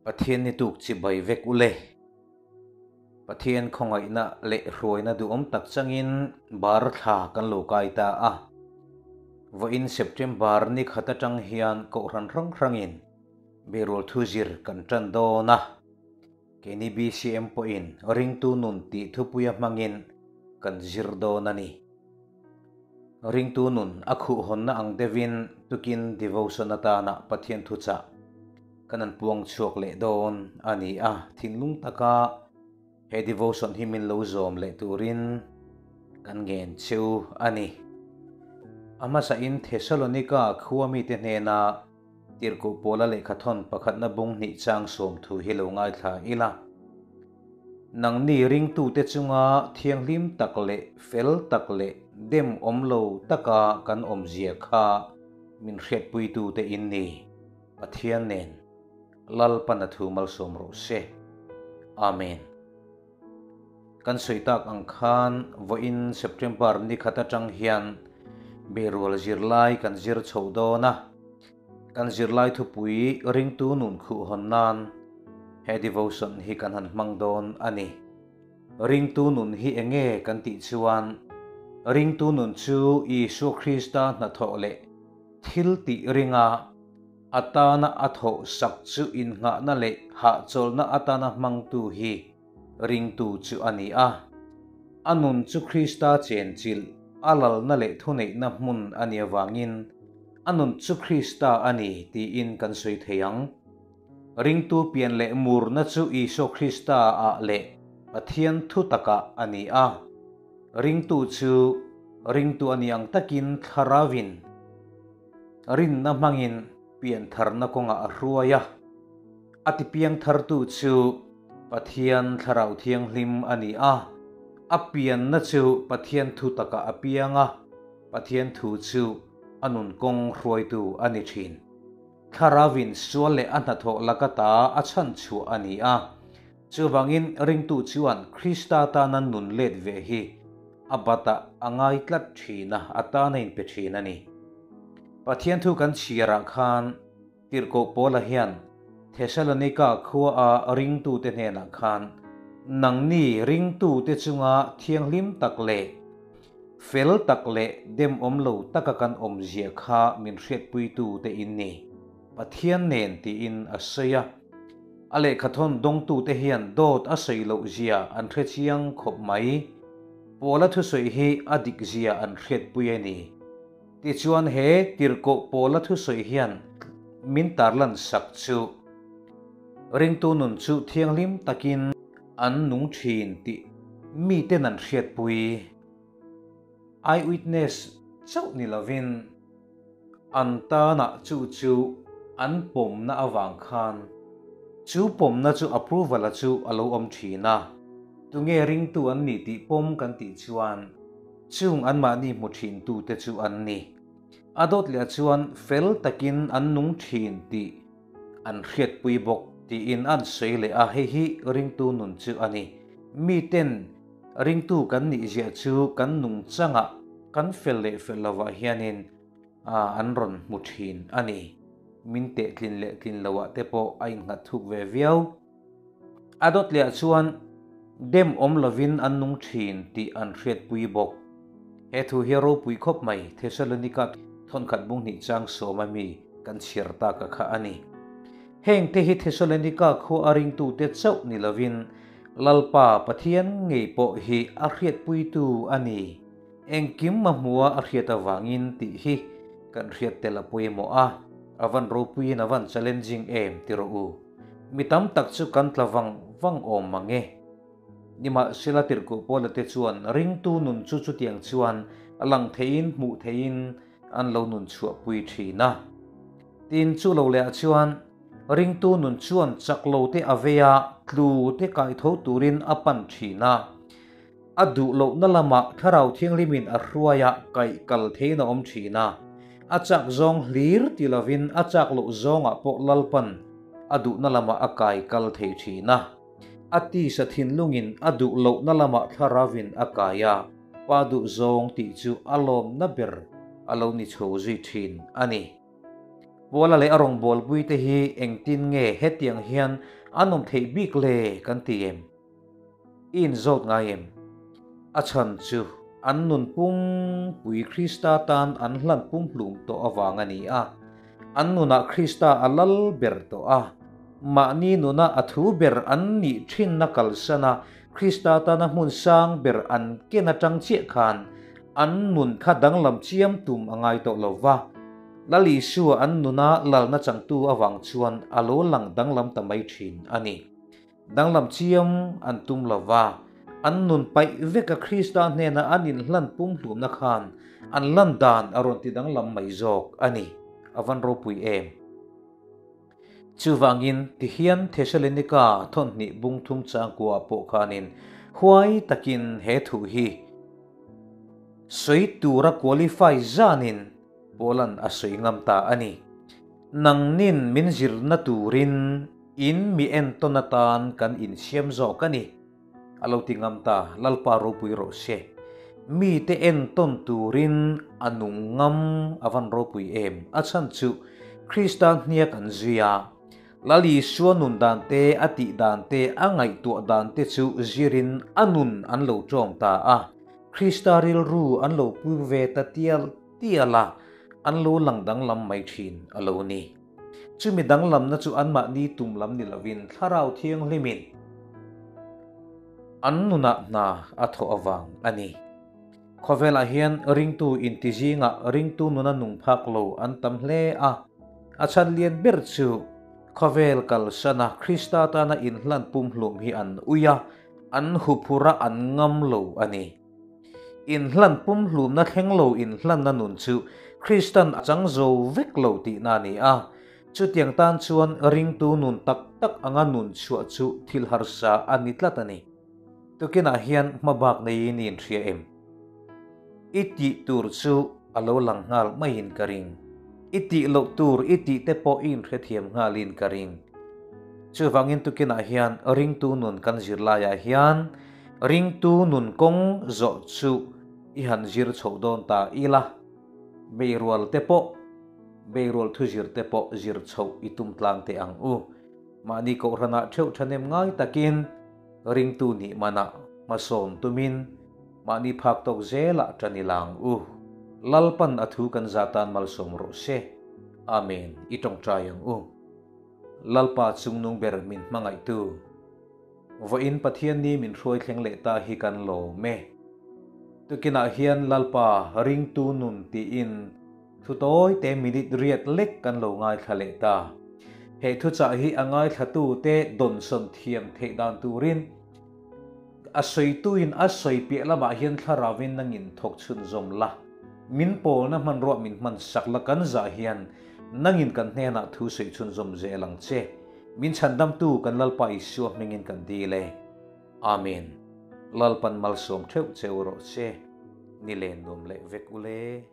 Pathian ni tuk chibai vek ule. Pathian khawngaihna leh hruaina duhawm tak changin bar thla kan lo kai ta a. Vawiin September ni khat atang hian kohhran hrang hrangin Berual thu zir kan tan dawn a. Keini BCM pawhin ringtu nun tih thupuia hmangin kan zir dawn a ni. Ringtu nun a khuhhawnna ang deuhin tukin devotion atana Pathian thuchah kan an puang chhuak leh dawn a ni a, thinlung taka he devotion hi min lo zawm leh turin kan ngen cheu a ni. A hmasain Thessalonika khua mite hnena Tirhkoh Paula lehkhathawn pakhatna bung hnih chang sawm thu hi lo ngaithla ila. Nangni ringtute chunga thianghlim tak leh fel tak leh dem awm lo taka kan awmzia kha min hriatpuitute in ni. Pathian nen Lalpan a thu malsawm rawh se. Amen. Kan sawi tak ang khan vawiin September ni khat atang hian Berual zirlai kan zir chho dawn a, kan zirlai thupui ringtu nun khuh hawn nan he devotion hi kan han hmang dawn a ni. Ringtu nun hi eng nge kan tih chuan ringtu nun chu Isua Krista hnathawh leh thil tih ringa atana a thawh sak chu innghahna leh hahchawlhna atana hmangtu hi ringtu chu a ni a. A nun chu Krista chenchilh, a lalna leh thuneihna hmun a nih avangin a nun chu Krista a ni tiin kan sawi thei ang. Ringtu pian leh murna chu Isua Krista ah leh Pathian thu takah a ni a. Ringtu chu ringtu a nih ang takin Thlarauvin Rinna hmangin piantharna kawngah a hruai a, a tipiangthartu chu Pathian Thlarau Thianghlim a ni a, a pianna chu Pathian thu takah a piang a, Pathian thu chu a nun kawng hruaitu a ni thin. Thlarauvin sual leh a hnathawh laka ta a chhanchhuah a ni a, chuvangin ringtu chuan Krista tana nun let ve hi a batah a ngai tlat thin a, a tan a inpe thin a ni. Pathian thu kan chhiarah khan Tirhkoh Paula hian Thessalonika khua a ringtute hnenah khan, Nangni ringtute chunga thianghlim tak leh fel tak leh demawm lo taka kan awmzia kha min hriatpuitute in ni, Pathian nen tiin a sawi a. A lehkhathawn dawngtute hian dawt a sawi loh zia an hre chiang khawp mai. Paula thusawi hi a dik zia an hriatpui a ni. Tichuan he tirhkoh Paula thusawi hian min tarlan sak chu ringtu nun chu thianghlim takin an nung thin tih miten an hriatpui. Eyewitness chauh ni lovin an tanah chu chu an pawmna avang khan chu pawmna chu approval-a chu a lo awm thin a, tunge ringtu an nih tih pawm kan tih chuan chung anmahni hmu thintute chu an ni. A dawt leh chuan fel takin an nung thin tih an hriatpui bawk tiin an sawi leh a, hei hi ringtu nun chu a ni. Miten Ringtu kan nih ziah chu kan nungchangah kan fel leh fel lovah hianin an rawn hmu thin a ni. Min teh tlin leh tlin loah te pawh a innghat thuk ve viau. A dawt lehah chuan dem awm lovin an nung thin tih an hriatpui bawk. He thu hi a ropui khawp mai, Thessalonika thawnkhat bung hnih chang sawma mi kan chhiar tak a kha a ni. Heng te hi Thessalonika khua a ringtute chauh ni lovin Lalpa Pathian ngei pawh hi a hriatpuitu a ni. Engkim a hmua a hriat avangin tih hi kan hriat tel a pawimawh a, a van ropuiin a van challenging em ti rawh u. Mi tam tak chu kan tla vang vang awm mang e. Nimahsela tirhkoh Paula te chuan ringtu nun chu chutiang chuan a lang theiin hmuh theiin an lo nun chhuahpui thin a. Tin, chu lo lehah chuan ringtu nun chuan chak lo te a vei a, tlu te kai tho turin a pan thin a. A duh lohna lamah Thlarau Thianghlimin a hruai a, kaih kal theiin a awm thin a. A chak zawng hlir ti lovin a chak loh zawngah pawh Lalpan a duhna lamah a kai kal thei thin a. A tisa thinlungin a duh lohna lamah Thlarauvin a kai a, pa duh zawng tih chu a lawmna ber a lo ni chho zui thin a ni. Puala leh a rawngbawlpui te hi engtin nge hetiang hian an awm theih bik le kan ti em? I inzawt ngai em? A chhan chu an nun pumpui Krista tan an hlan pumhlum tawh avang a ni a. An nunah Krista a lal ber tawh a. Mahni nuna a thu ber an nih thinna kalsana Krista tana hmun sang ber an ken atang chiah khan an nun kha danglam chiam tum a ngai tawh lo va. Lal Isua an nuna lalna changtu avang chuan a lo lang danglam ta mai thin a ni. Danglam chiam an tum lo va, an nun paih veka Krista hnena an inhlan pumhlumna khan an lan dan a rawn ti danglam mai zawk a ni. A van ropui em? Chuvangin, tihian Thesalonika thawnhnih bung thum changkua pawh khanin huai takin he thu hi sawi tura qualify zanin Paula'n a sawi ngam ta a ni. Nangnin min zirna turin in mi entawn atan kan insiam zawk a ni. A lo ti ngam ta, Lalpa ropui rawh se. Mite entawn turin a nung ngam a van ropui em? A chhan chu Krista hniak an zui a, Lal Isua nun dan te, a tih dan te, a ngaihtuah dan te chu zirin a nun an lo ṭawm ta a. Krista rilru an lo pui ve ta tial tial a, an lo lang danglam mai thin a lo ni. Chumi danglamna chu anmahni tum lam ni lovin Thlarau Thianghlimin an nunah hna a thawh avang a ni. Khawvelah hian ringtu inti zingah ringtu nuna nung phak lo an tam hle a, a chhan lian ber chu khawvel kalsana Krista tana inhlan pumhlum hi an ui a, an huphur a, an ngam lo a ni. Inhlan pumhlumna thleng lo inhlanna nun chu Kristan a chang zo vek lo tihna a ni a. Chutiang tan chuan ringtu nun tak tak anga nun chhuah chu thil harsa a ni tlat a ni. Tukinah hian hmabak neiin i inhria em? I tih tur chu a lo lang nghal maiin ka ring. I tih loh tur i tih te pawh i inhrethiam nghalin ka ring. Chuvangin tukinah hian ringtu nun kan zirlaiah hian Ringtu nun kawng zawh chu i han zir chhoh dawn ta ila, beirual te pawh, beirual thu zir te pawh zir chhoh i tum tlang teh ang u. Mahni kohhranah theuh thahnem ngai takin ringtu nih manah hmasawn tumin mahni phak tawk zelah tan i la ang u. Lalpan a thu kan za tan malsawm rawh se. Amen. I tawngtai ang u. Lalpa chungnung ber min hmangaihtu. Vawiin Pathian ni min hruai thleng leh ta hi kan lawm e. Tukinah hian Lalpa ringtu nun tiin thu tawi te minute riat lek kan lo ngaithla leh ta. He thuchah hi a ngaithlatute dawnsawn thiam theih dan turin a sawituin a sawi piah lamah hian thlarauin nangin thawk chhunzawm la. Min pawlna hmanruah min hman sak la kan zah hian nangin kan hnenah thu sawi chhunzawm zel ang che. Min chhandamtu kan Lalpa Isua hmingin kan dil e. Amen. Lalpan malsawm theuh che u rawh se. Ni len nuam leh vek u le.